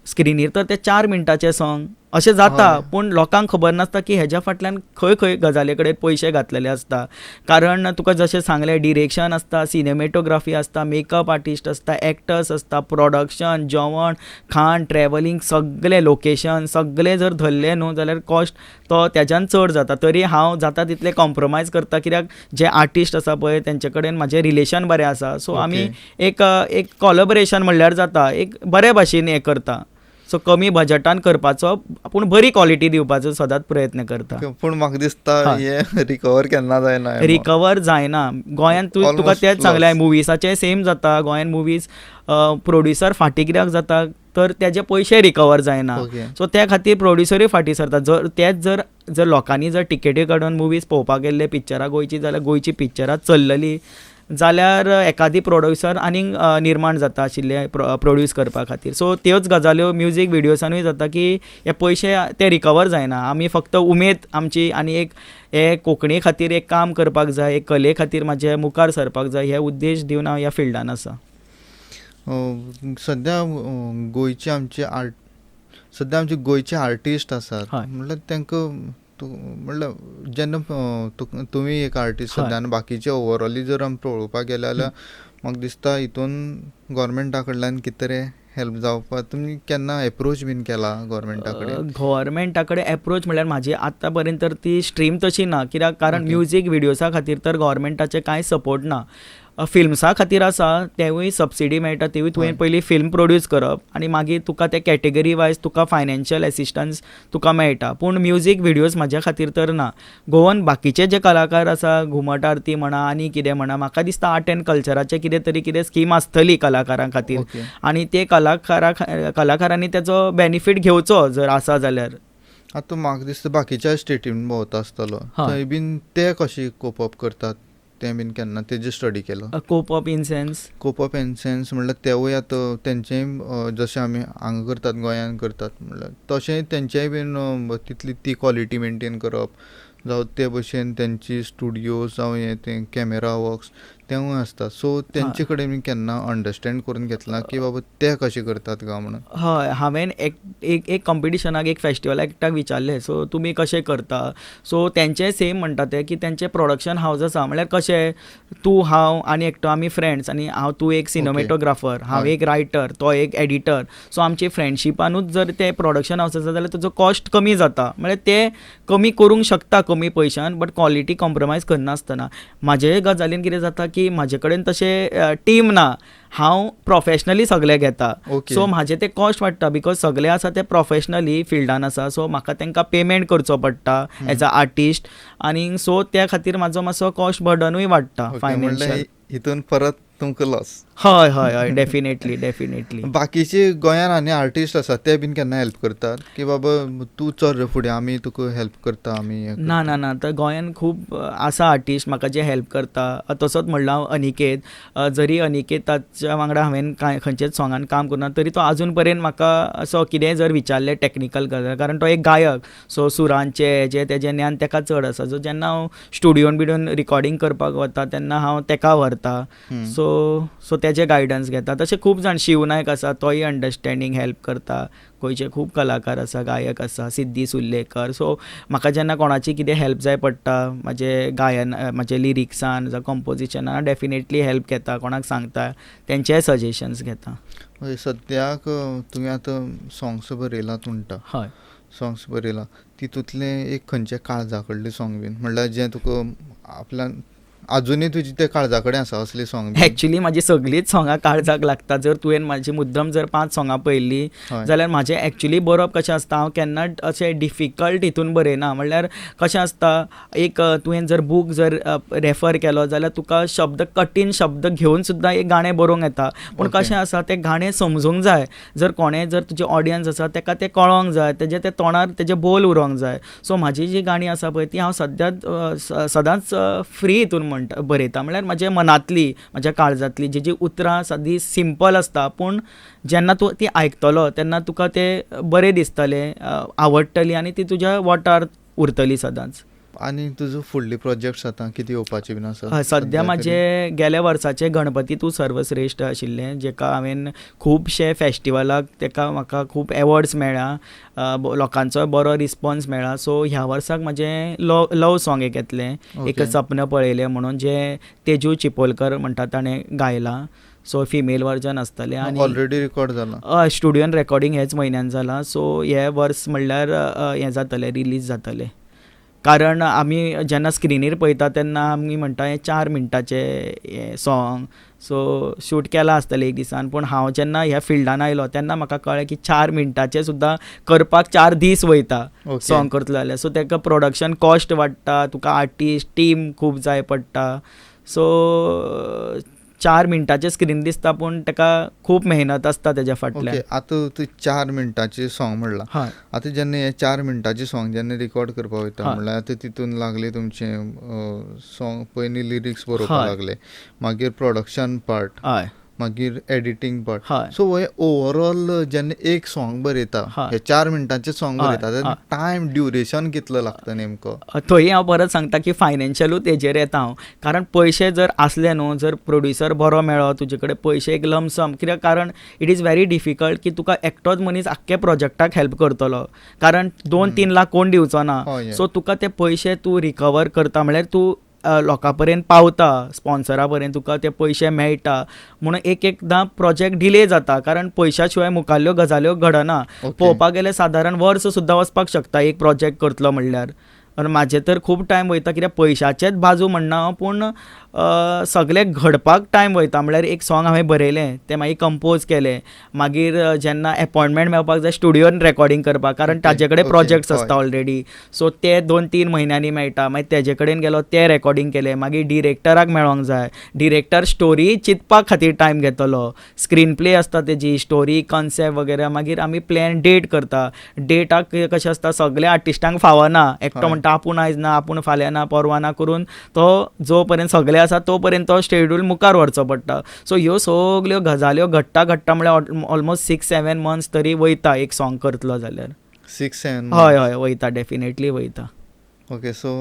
स्क्रिनीर तर ते 4 मिनटाचें सोंग अशें जाता, पूण लोकांक खबर नासता की हेज्या फाटल्यान खंय खंय गजाली कडेन पयशे घातलेले आसता. कारण तुका जशें सांगलें डिरेक्शन आसता, सिनेमेटोग्राफी आसता, मेकअप आर्टिस्ट आसता, एक्टर्स आसता, प्रोडक्शन, जेवण खाण, ट्रॅवलिंग, सगळें लोकेशन सगळें जर धरलें न्हू जाल्यार कॉस्ट तो तेज्यान चड जाता. तरी हांव जाता तितलें कॉम्प्रोमायज करता, कित्याक जे आर्टिस्ट आसा पळय तेंचे कडेन म्हाजें रिलेशन बरें आसा. सो आमी एक एक कॉलेबरेशन म्हणल्यार जाता, एक बरे भाशेन हें करता. सो कमी बजटान करपाचो पूण बरी क्वॉलिटी दिवपाचो सदांच प्रयत्न करता. पूण म्हाका दिसता हें रिकवर केन्ना जायना, रिकवर जायना गोंयांत. तुका तेंच सांगलें मुवीसाचें सेम जाता. गोंयांत मुवीज प्रोड्युसर फाटीं कित्याक जाता तर तेजे पयशे रिकवर जायना. सो त्या खातीर प्रोड्युसरूय फाटीं सरता. जर तेच जर जर लोकांनी जर टिकेटी काडून मुवीज पळोवपाक गेल्ले पिक्चरां गोंयची जाल्यार गोंयची पिक्चरां चल्लली जाल्यार एकादी प्रोड्युसर आनीक निर्माण जाता आशिल्ले प्रोड्यूस करपा खातीर. सो त्योच गजाल्यो म्युजीक व्हिडियोसानूय जाता की हे पयशे ते रिकवर जायना. आमी फक्त उमेद आमची आनी एक हे कोंकणी खातीर एक काम करपाक जाय, एक कले खातीर म्हाजे मुखार सरपाक जाय हे उद्देश दिवन हांव ह्या फिल्डान आसा. सद्या गोंयचे आमचे सद्या आमचे गोंयचे आर्टिस्ट आसात म्हणल्यार तांकां म्हणल्यार जेन्ना तुमी एक आर्टिस्ट सद्या आनी बाकीचे ओवरऑली जर आमी पळोवपाक गेले जाल्यार म्हाका दिसता हितून गोवोरमेंटा कडल्यान कितें तरी हेल्प जावपाक तुमी केन्ना एप्रोच बीन केला गोवोरमेंटा कडेन? गोवोरमेंटा कडेन एप्रोच म्हणल्यार म्हाजी आतां पर्यंत तर ती स्ट्रीम तशी ना, कित्याक कारण म्युजीक विडियोसा खातीर तर गोवोरमेंटाचें कांय सपोर्ट ना. फिल्म्सा खातीर आसा, तेवूय सबसिडी मेळटा, तेवूय तुवें पयलीं फिल्म प्रोड्यूस करप आनी मागीर तुका ते कॅटेगरी वायज तुका फायनान्शियल एसिस्टन्स तुका मेळटा. पूण म्युजीक विडियोज म्हाज्या खातीर तर ना. गोवन बाकीचे जे कलाकार आसा, घुमट आरती म्हणा आनी कितें म्हणा, म्हाका दिसता आर्ट एंड कल्चराचें कितें तरी कितें स्कीम आसतली कलाकारां खातीर आनी ते कलाकारांनी तेजो बेनिफीट घेवचो जर आसा जाल्यार. आतां म्हाका दिसता बाकीच्या स्टेटीन भोंवता आसतलो, थंय बीन ते कशे कोप अप करतात तें बीन केन्ना तेजे स्टडी केलो? Cope up in sense? Cope up in sense म्हणल्यार तेवूय आतां तेंचेय जशें आमी हांगा करतात, गोंयांत करतात म्हणल्यार तशें तेंचेय बीन तितली ती क्वॉलिटी मेनटेन करप जावं ते भशेन तेंची स्टुडियोज जावं हें तें कॅमेरा वर्क्स तेवूय आसता. सो तेंचे कडेन बीन केन्ना अंडरस्टँड करून घेतलां की बाबा ते कशें करतात काय म्हणून? हय, हांवें एक एक एक कॉम्पिटिशनाक, एक फेस्टिवलाक एकट्याक विचारलें, सो तुमी कशें करता? सो तेंचें सेम म्हणटा ते की तेंचें प्रोडक्शन हावज आसा. म्हणल्यार कशें, तूं, हांव आनी एकटो आमी फ्रेंड्स आनी हांव, तूं एक सिनेमेटोग्राफर, हांव एक रायटर, तो एक एडिटर, सो आमचे फ्रेंडशिपानूच जर ते प्रोडक्शन हावज आसा जाल्यार ताजो कॉस्ट कमी जाता. म्हळ्यार ते कमी करूंक शकता कमी पयशान, बट क्वॉलिटी कॉम्प्रोमायज करनासतना. म्हाजे गजालीन कितें जाता की म्हाजे कडेन तशें टीम ना, हांव प्रोफेशनली सगलें घेता. सो म्हाजें तें कॉस्ट वाडटा because सगळे आसा ते प्रोफेशनली फिल्डान आसा, सो म्हाका तांकां पेमेंट करचो पडटा एज अ आर्टिस्ट आनी सो त्या खातीर म्हाजो मातसो कॉस्ट बर्डनूय वाडटा फायनान्शियल. हितून परत तुमकां लॉस. हय हय हय, डेफिनेटली डेफिनेटली. बाकीचे गोंयान आनी आर्टिस्ट आसा ते बीन केन्ना हेल्प करतात की बाबा तूं चल रे फुडें, आमी तुका हेल्प करता, आमी ना ना ना, तर गोंयान खूब आसा आर्टिस्ट म्हाका जे हेल्प करता. तसोच म्हणलां हांव अनिकेत, जरी अनिकेताच्या वांगडा हांवें कांय खंयच्याच सोंगान काम करूना तरी तो आजून पर्यंत म्हाका असो कितेंय जर विचारलें टॅक्निकल गजाल, कारण तो एक गायक, सो सुरांचे हेजे तेजें ज्ञान तेका चड आसा. सो जेन्ना हांव स्टुडियोन बिडियोन रिकॉर्डिंग करपाक वता तेन्ना हांव तेका व्हरता, सो सो तेजे गायडन्स घेता. तशें खूब जाण, शिव नायक आसा, तोय अंडरस्टँडींग हेल्प करता. गोंयचे खूब कलाकार आसा, गायक आसा, सिद्धी सुर्लेकर. सो म्हाका जेन्ना कोणाची कितें हेल्प जाय पडटा म्हाजे गायन, म्हाजे लिरिक्सान जावं कंपोजिशनान, डेफिनेटली हेल्प घेता, कोणाक सांगता, तेंचेय सजेशन्स घेता. सद्याक तुवें आतां सोंग्स बरयलात म्हणटा? हय. सोंग्स बरयलां, तितूंतलें एक खंयचें काळजा कडलें सोंग बीन, म्हणल्यार जें तुका आपल्यान आजुनूय तुजी ते काळजा कडेन आसा असलें सोंग? एक्चुली म्हाजी सगळींच सोंगां काळजाक लागता. जर तुवें म्हाजी मुद्दम जर 5 सोंगां पळयल्लीं जाल्यार म्हाजें एक्चुली बरोवप कशें आसता, हांव केन्नाच अशें डिफिकल्ट हितून बरयना. म्हणल्यार कशें आसता, एक तुवें जर बूक जर रेफर केलो जाल्यार तुका शब्द, कठीण शब्द घेवन सुद्दां एक गाणें बरोवंक येता. पूण कशें आसा, तें गाणें समजूंक जाय, जर कोणें जर तुजें ऑडियन्स आसा तेका तें कळोंक जाय, तेजें तें तोंडार तेजें बोल उरोंक जाय. सो म्हाजी जी गाणीं आसा पळय ती हांव सद्या सदांच फ्री हितून म्हणटा बरयता. म्हणल्यार म्हाज्या मनांतली, म्हाज्या काळजांतली जी जी उतरां सादी सिंपल आसता, पूण जेन्ना तूं ती आयकतलो तेन्ना तुका तें बरें दिसतलें, आवडटली आनी ती तुज्या बोटार उरतली सदांच. आनी तुजो फुडले प्रोजेक्ट्स आतां कितें येवपाचे बीन आसा? सद्या म्हाजे गेल्या वर्साचे गणपती तूं सर्वश्रेश्ठ आशिल्लें, जेका हांवें खुबशे फेस्टिवलाक तेका म्हाका खूब एवॉर्ड्स मेळ्ळा, लोकांचो बरो रिस्पोन्स मेळ्ळा. सो ह्या वर्साक म्हाजें लव सोंग एक येतलें, एक सपन पळयलें म्हणून, जें तेजू चिपोलकर म्हणटा ताणें गायलां. सो फिमेल वर्जन आसतलें. आनी ऑलरेडी रिकॉर्ड जाला? हय, स्टुडियोन रेकॉर्डिंग ह्याच म्हयन्यान जालां. सो हे वर्स म्हणल्यार हें जातलें, रिलीज जातलें. कारण आमी जेन्ना स्क्रिनीर पळयता तेन्ना आमी म्हणटा हें 4 मिनटाचें हें सोंग, सो शूट केलां आसतलें एक दिसान. पूण हांव जेन्ना ह्या फिल्डान आयलो तेन्ना म्हाका कळ्ळें की 4 मिनटाचें सुद्दां करपाक 4 दीस वयता सोंग करतलो जाल्यार. सो तेका प्रोडक्शन कॉस्ट वाडटा, तुका आर्टिस्ट टीम खूब जाय पडटा. सो 4 मिनटाचें स्क्रीन दिसता पूण तेका खूब मेहनत आसता तेज्या फाटल्यान. आतां तूं 4 मिनटाचें सोंग म्हणलां, आतां जेन्ना हें 4 मिनटाचें सोंग जेन्ना रिकॉर्ड करपाक वयता म्हणल्यार आतां तितून लागले तुमचें सोंग, पयलीं लिरिक्स बरोवपाक लागले, मागीर प्रोडक्शन पार्ट, मागीर एडिटींग पार्ट. सो हे ओवरऑल जेन्ना एक सोंग बरयता, हे 4 मिनटांचें सोंग बरयता, तेन्ना टायम ड्युरेशन कितलो लागता नेमको? थंय हांव परत सांगता की फायनान्शियलूच तेजेर येता हांव, कारण पयशे जर आसले न्हू, जर प्रोड्युसर बरो मेळ्ळो, तुजे कडेन पयशे एक लमसम, कित्याक कारण it is very difficult की तुका एकटोच मनीस आख्खे प्रोजेक्टाक हेल्प करतलो, कारण 2-3 लाख कोण दिवचो ना. सो तुका ते पयशे तूं रिकवर करता म्हणल्यार तूं लोकां पर्यंत पावता, स्पॉन्सरा पर्यंत तुका ते पयशे मेळटा म्हणून एक एकदां प्रोजेक्ट डिले जाता, कारण पयशा शिवाय मुखाल्ल्यो गजाल्यो घडना. पळोवपाक गेल्यार सादारण वर्स सुद्दां वचपाक शकता एक प्रोजेक्ट करतलो म्हणल्यार. आनी म्हाजें तर खूब टायम वयता, कित्याक पयशाचेच बाजू म्हणना हांव, पूण सगळें घडपाक टायम वयता. म्हणल्यार एक सॉंग हांवें बरयलें, तें मागीर कंपोज केलें, मागीर जेन्ना एपॉयंटमेंट मेळपाक जाय स्टुडियोन रेकॉर्डिंग करपाक, कारण ताजे कडेन प्रोजेक्ट्स आसता ऑलरेडी, सो ते 2-3 म्हयन्यांनी मेळटा. मागीर तेजे कडेन गेलो, ते रेकॉर्डिंग केलें, मागीर डिरेक्टराक मेळोंक जाय, डिरेक्टर स्टोरी चिंतपा खातीर टायम घेतलो, स्क्रीन प्ले आसता तेजी, स्टोरी कॉन्सेप्ट वगैरे, मागीर आमी प्लॅन डेट करता. डेटाक कशें आसता, सगल्या आर्टिस्टांक फावना, एकटो म्हणटा आपूण आयज ना, आपूण फाल्यां ना, परवां ना करून तो जो पर्यंत सगळे आसा तो पर्यंत तो शेड्यूल मुखार व्हरचो पडटा. सो ह्यो सगल्यो गजाल्यो घडटा घडटा म्हळ्यार ऑलमोस्ट 6-7 मंथ्स तरी वयता एक सॉंग करतलो जाल्यार. 6-7? हय हय, वयता, डेफिनेटली वयता. ओके, सो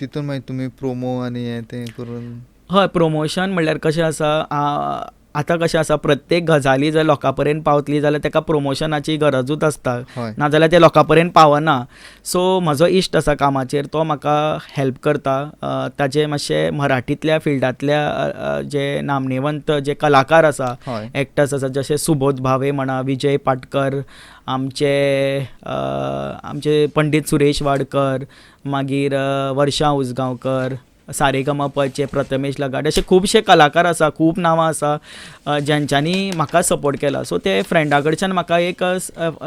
तितून मागीर तुमी प्रोमो आनी हें तें करून? हय, प्रमोशन म्हणल्यार कशें आसा, आतां कशें आसा, प्रत्येक गजाली जर लोकां पर्यंत पावतली जाल्यार ताका प्रमोशनाची गरजूच आसता, नाजाल्यार ते लोकां पर्यंत पावना. सो म्हजो इश्ट आसा कामाचेर, तो म्हाका हेल्प करता. ताजे मातशे मराठींतल्या फिल्डांतल्या जे नामनेवंत जे कलाकार आसा, एक्टर्स आसा, जशे सुबोध भावे म्हणा, विजय पाटकर, आमचे आमचे पंडीत सुरेश वाडकर, मागीर वर्षा उजगांवकर, सारेगमपचे प्रथमेश लगाड, अशे खुबशे कलाकार आसा, खूब नांवां आसा ज्यांच्यांनी म्हाका सपोर्ट केला. सो ते फ्रेंडा कडच्यान म्हाका एक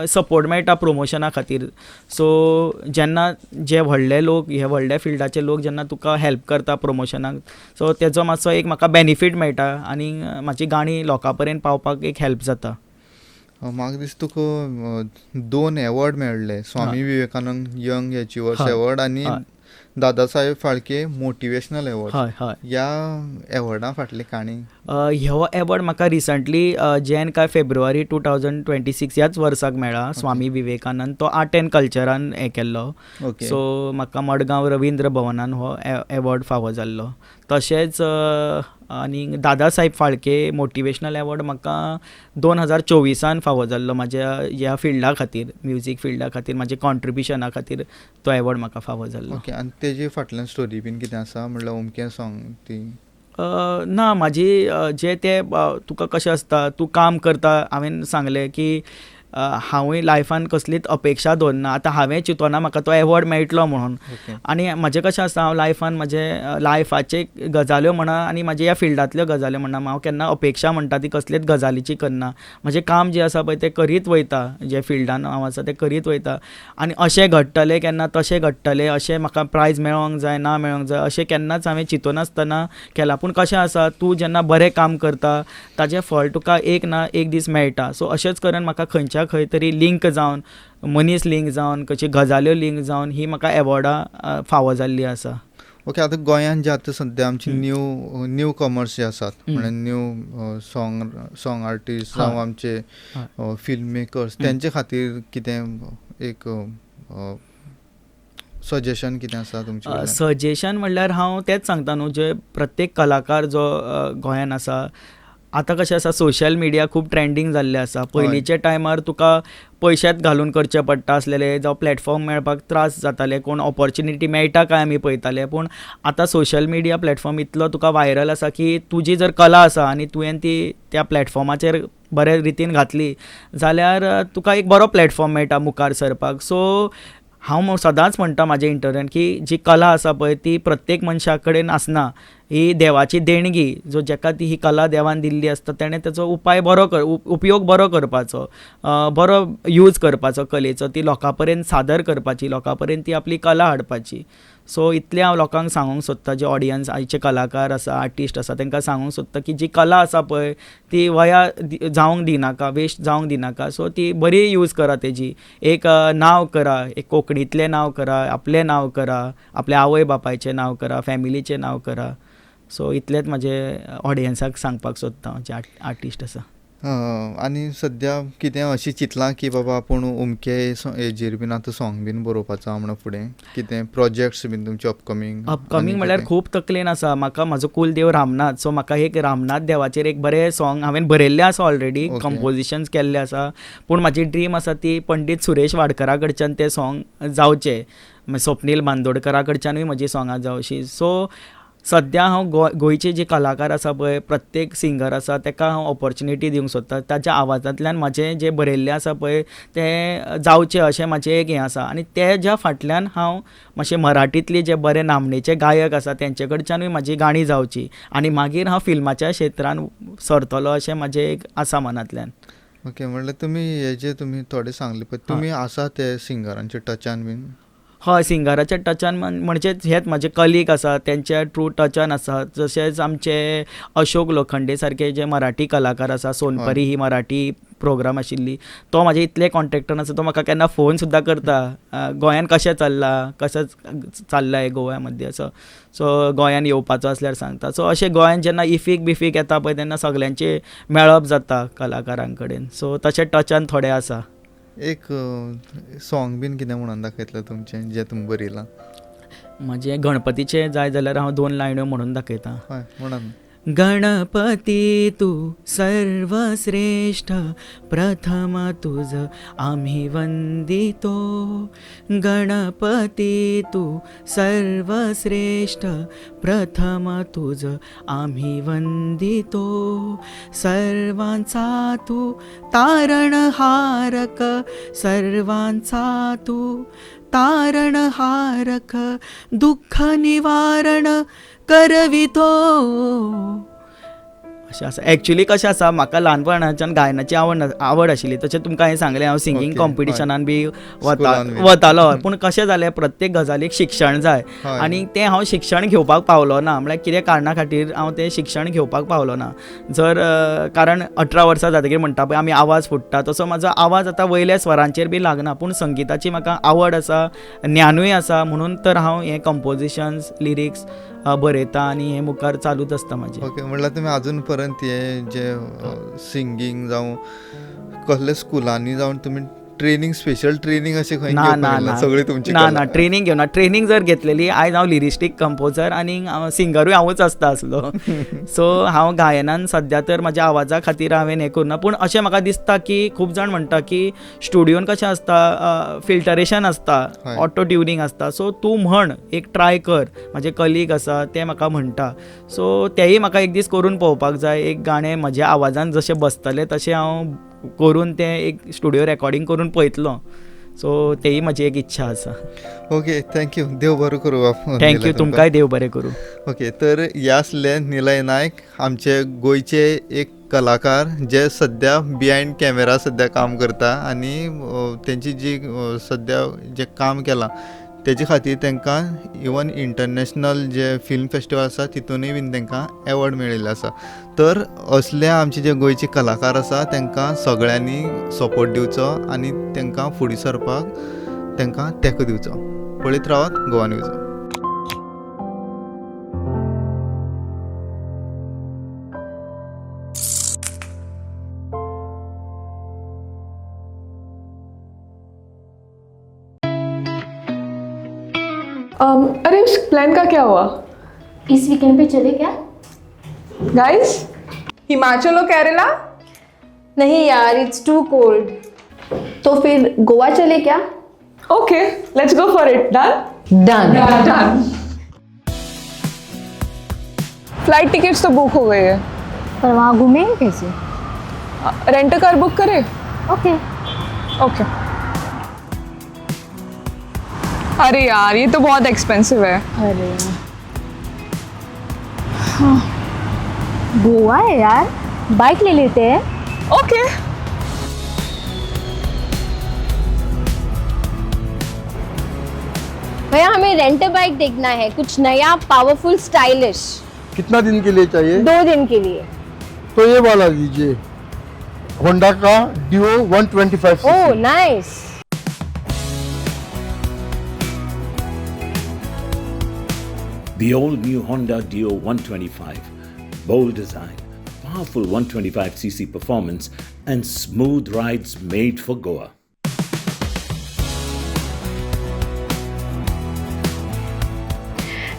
सपोर्ट मेळटा प्रमोशना खातीर. सो जेन्ना जे व्हडले लोक, हे व्हडल्या फिल्डाचे लोक जेन्ना तुका हेल्प करता प्रमोशनाक, सो तेजो मातसो एक म्हाका बेनिफीट मेळटा आनी म्हाजी गाणी लोकां पर्यंत पावपाक एक हेल्प जाता. म्हाका दिसता तुका 2 एवॉर्ड मेळ्ळे, Swami Vivekananda young achievers award आनी दादासाहेब फाळके मोटिवेशनल एवॉर्ड. हय हय. ह्या एवॉर्डा फाटली काणी? हो एवॉर्ड म्हाका रिसंटली जॅन काय फेब्रुवारी 2026 ह्याच वर्साक मेळ्ळा, स्वामी विवेकानंद, तो आर्ट एंड कल्चरान हें केल्लो. सो म्हाका मडगांव रवींद्र भवनान हो एवॉर्ड फावो जाल्लो. तशेंच आनी दादासाहेब फाळके मोटिवेशनल एवॉर्ड म्हाका 2024 फावो जाल्लो, म्हाज्या ह्या फिल्डा खातीर, म्युजीक फिल्डा खातीर, म्हाज्या कॉन्ट्रिब्युशना खातीर तो एवॉर्ड म्हाका फावो जाल्लो. ओके, आनी तेजे फाटल्यान स्टोरी बीन कितें आसा, म्हणल्यार अमकें सॉंग ती? ना, म्हाजी जे ते तुका कशें आसता, तूं काम करता, हांवें सांगलें की हांवूय लायफान कसलीच अपेक्षा दवरना. आतां हांवें चिंतना म्हाका तो एवॉर्ड मेळटलो म्हणून. आनी म्हजें कशें आसता, हांव लायफान म्हजे लायफाचे गजाल्यो म्हणा आनी म्हाजे ह्या फिल्डांतल्यो गजाल्यो म्हणा, हांव केन्ना अपेक्षा म्हणटा ती कसलेच गजालीची करना. म्हजें काम जें आसा पळय तें करीत वयता, जे फिल्डान हांव आसा तें करीत वयता. आनी अशें घडटलें केन्ना, तशें घडटलें, अशें म्हाका प्रायज मेळोंक जाय, ना मेळोंक जाय, अशें केन्नाच हांवें चिंतनासतना केलां. पूण कशें आसा, तूं जेन्ना बरें काम करता ताजें फळ तुका एक ना एक दीस मेळटा. सो अशेंच करून म्हाका खंयच्या खंय तरी लिंक जावन, मनीस लिंक जावन, कशी गजाल्यो लिंक जावन ही म्हाका एवॉर्डां फावो जाल्ली आसा. ओके, आतां गोंयांत जे आतां सद्या आमचे न्यू कमर्स जे आसात, म्हणल्यार न्यू सॉंग आर्टिस्ट जावं आमचे फिल्म मेकर्स, तेंचे खातीर कितें एक सजेशन कितें आसा तुमचें? सजेशन म्हणल्यार हांव तेंच सांगता न्हू, जे प्रत्येक कलाकार जो गोंयांत आसा, आतां कशें आसा, सोशल मिडिया खूब ट्रेंडींग जाल्लें आसा. पयलींच्या टायमार तुका पयशेच घालून करचें पडटा आसलेलें, जावं प्लॅटफॉर्म मेळपाक त्रास जाताले, कोण ऑपॉर्च्युनिटी मेळटा काय आमी पळयताले. पूण आतां सोशल मिडिया प्लॅटफॉर्म इतलो तुका व्हायरल आसा की तुजी जर कला आसा आनी तुवें ती त्या प्लॅटफॉर्माचेर बरे रितीन घातली जाल्यार तुका एक बरो प्लॅटफॉर्म मेळटा मुखार सरपाक. सो हांव सदांच म्हणटा म्हाज्या इंटरव्यून की जी कला आसा पळय ती प्रत्येक मनशा कडेन आसना, ही देवाची देणगी, जो जेका ती ही कला देवान दिल्ली आसता तेणें तेचो उपाय बरो उपयोग बरो करपाचो, बरो यूज करपाचो कलेचो, ती लोकां पर्यंत सादर करपाची, लोकां पर्यंत ती आपली कला हाडपाची. सो इतलें हांव लोकांक सांगूंक सोदतां, जे ऑडियन्स आयचे कलाकार आसा, आर्टिस्ट आसा, तांकां सांगूंक सोदतां की जी कला आसा पळय ती वया जावंक दिनाका, वेस्ट जावंक दिनाका. सो ती बरी यूज करा, तेजी एक नांव करा, एक कोंकणींतलें नांव करा, आपलें नांव करा, आपल्या आवय बापायचें नांव करा, फॅमिलीचें नांव करा. सो इतलेंच म्हाजें ऑडियन्साक सांगपाक सोदतां जे आर्टिस्ट आसा. आनी सद्या कितें अशें चिंतलां की बाबा आपूण अमके हेजेर बीन आतां सॉंग बीन बरोवपाचो म्हणून फुडें कितें प्रोजेक्ट्स बीन तुमचे अपकमींग? अपकमींग म्हणल्यार खूब तकलेन आसा म्हाका. म्हाजो कुलदेव रामनाथ, सो म्हाका एक रामनाथ देवाचेर एक बरें सॉंग हांवें बरयल्लें आसा ऑलरेडी, कंपोजिशन्स केल्लें आसा. पूण म्हाजी ड्रीम आसा ती पंडीत सुरेश वाडकरा कडच्यान तें सॉंग जावचें. मागीर स्वप्नील बांदोडकरा कडच्यानूय म्हजी सोंगां जावशी. सो सद्या हांव गोंयचे जे कलाकार आसा पळय, प्रत्येक सिंगर आसा ताका हांव ऑपॉर्च्युनिटी दिवंक सोदता. ताच्या आवाजांतल्यान म्हाजें जें बरयल्लें आसा पळय तें जावचें अशें म्हाजें एक हें आसा. आनी तेज्या फाटल्यान हांव मातशें मराठींतले जे बरे नामनेचे गायक आसा तेंचे कडच्यानूय म्हाजी गाणी जावची आनी मागीर हांव फिल्माच्या क्षेत्रान सरतलो अशें म्हाजें एक आसा मनांतल्यान. ओके, म्हणल्यार तुमी हे जे तुमी थोडे सांगले पळय, तुमी आसा ते सिंगरांच्या टचान बीन? हय, सिंगराच्या टचान म्हणजे हेच म्हाजे कलीग आसा तेंच्या ट्रू टचान आसा. तशेंच आमचे अशोक लोखंडे सारके जे मराठी कलाकार आसा, सोनपरी ही मराठी प्रोग्राम आशिल्ली, तो म्हाजे इतले कॉन्टेक्टान आसा, तो म्हाका केन्ना फोन सुद्दां करता, गोंयान कशें चल्लां, कशें चल्लां हें गोव्या मद्दे असो. सो गोंयान येवपाचो आसल्यार सांगता. सो अशें गोंयान जेन्ना इफीक बिफीक येता पळय तेन्ना सगल्यांचे मेळप जाता कलाकारां कडेन. सो तशें टचान थोडे आसा. एक सॉंग बीन कितें म्हणून दाखयतलें तुमचें जें तुमी बरयलां? म्हजें गणपतीचें जाय जाल्यार हांव 2 लायन्यो म्हणून दाखयता. हय, म्हणून. गणपती तू सर्वश्रेष्ठ, प्रथम तुझ आम्ही वंदितो. गणपती तू सर्वश्रेष्ठ, प्रथम तुझ आम्ही वंदितो. सर्वांचा तू तारणहारक, सर्वांचा तू तारणहारक, दुःख निवारण करवितो. अशें आसा. एक्चुली कशें आसा, म्हाका ल्हानपणाच्यान गायनाची आवड आशिल्ली. तशें तुमकां हांवें सांगलें, हांव सिंगींग कॉम्पिटिशनान बी वतालो. पूण कशें जालें, प्रत्येक गजालीक शिक्षण जाय आनी तें हांव शिक्षण घेवपाक पावलो ना. म्हळ्यार कितें कारणा खातीर हांव तें शिक्षण घेवपाक पावलो ना. जर कारण 18 वर्सां जातकीर म्हणटा पळय आमी आवाज फुट्टा, तसो म्हाजो आवाज आतां वयल्या स्वरांचेर बी लागना. पूण संगिताची म्हाका आवड आसा, ज्ञानूय आसा, म्हणून तर हांव हें कंपोजिशन्स, लिरिक्स बरयता आनी हें मुखार चालूच आसता म्हाजें. ओके, म्हणल्यार तुमी आजून पर्यंत हे जे सिंगींग जावं कसल्या स्कुलांनी जावन तुमी ट्रेनिंग, स्पेशल ट्रेनिंग अशें खंय? ना ना ना, सगळी तुमची ना ना ट्रेनिंग घेवना. ट्रेनिंग जर घेतलेली आयज हांव लिरिस्टीक कंपोजर आनी सिंगरूय हांवूच आसता आसलो. सो हांव गायनान सद्या तर म्हाज्या आवाजा खातीर हांवें हें करूं ना. पूण अशें म्हाका दिसता की खूब जाण म्हणटा की स्टुडियोन कशें आसता, फिल्टरेशन आसता, ऑटो ट्युनिंग आसता. सो तूं म्हण एक ट्राय कर. म्हाजे कलीग आसा ते म्हाका म्हणटा, सो तेय म्हाका एक दीस करून पळोवपाक जाय. एक गाणें म्हज्या आवाजान जशें बसतलें तशें हांव करून तें एक स्टुडियो रेकॉर्डिंग करून पळयतलो. सो तेय म्हजी एक इच्छा आसा. Okay, thank you. देव बरो करूं. Thank you, तुमकांय देव बरें करूं. ओके, तर ह्या आसले निलय नायक, आमचे गोंयचे एक कलाकार जे सद्या बिहायंड कॅमेरा सद्या काम करता आनी तेंची जी सद्या जें काम केलां तेजे खातीर तांकां इवन इंटरनॅशनल जे फिल्म फेस्टिवल आसा तितूनय बीन तांकां एवॉर्ड मेळिल्ले आसा. तर असले आमचे जे गोंयचे कलाकार आसा तांकां सगळ्यांनी सपोर्ट दिवचो आनी तांकां फुडें सरपाक तांकां तेंको दिवचो. पळयत रावात गोवा न्यूज. अरे उस प्लान का क्या हुआ? इस वीकेंड पे चले क्या? गाइस, हिमाचल और केरला? नहीं यार, it's to cold. तो फिर गोवा चले क्या? Okay, let's go for it. Done done done. Flight tickets तो बुक हो गई है, पर वहाँ घूमेंगे कैसे? रेंट कार बुक करे? Okay okay. अरे यार, ये तो बहुत एक्सपेंसिव है। अरे हाँ, गोवा है यार, बाइक ले लेते हैं। ओके। भैया हमें रेंट बाइक देखना है, कुछ नया, पावरफुल, स्टाइलिश। कितना दिन के लिए चाहिए? 2 दिन के लिए। तो ये वाला लीजिए, होंडा का Dio 125। Oh nice. The all-new Honda Dio 125. Bold design, powerful 125cc performance and smooth rides made for Goa.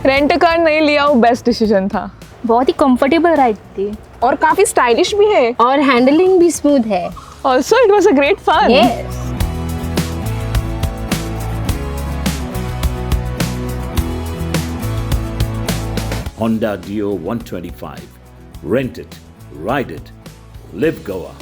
Rent car नहीं लिया, वो बेस्ट डिसीजन था। बहुत ही कंफर्टेबल राइड थी और काफी स्टाइलिश भी है और हैंडलिंग भी स्मूथ है। Also it was a great fun. Yes. Honda Dio 125. Rent it, ride it, live Goa.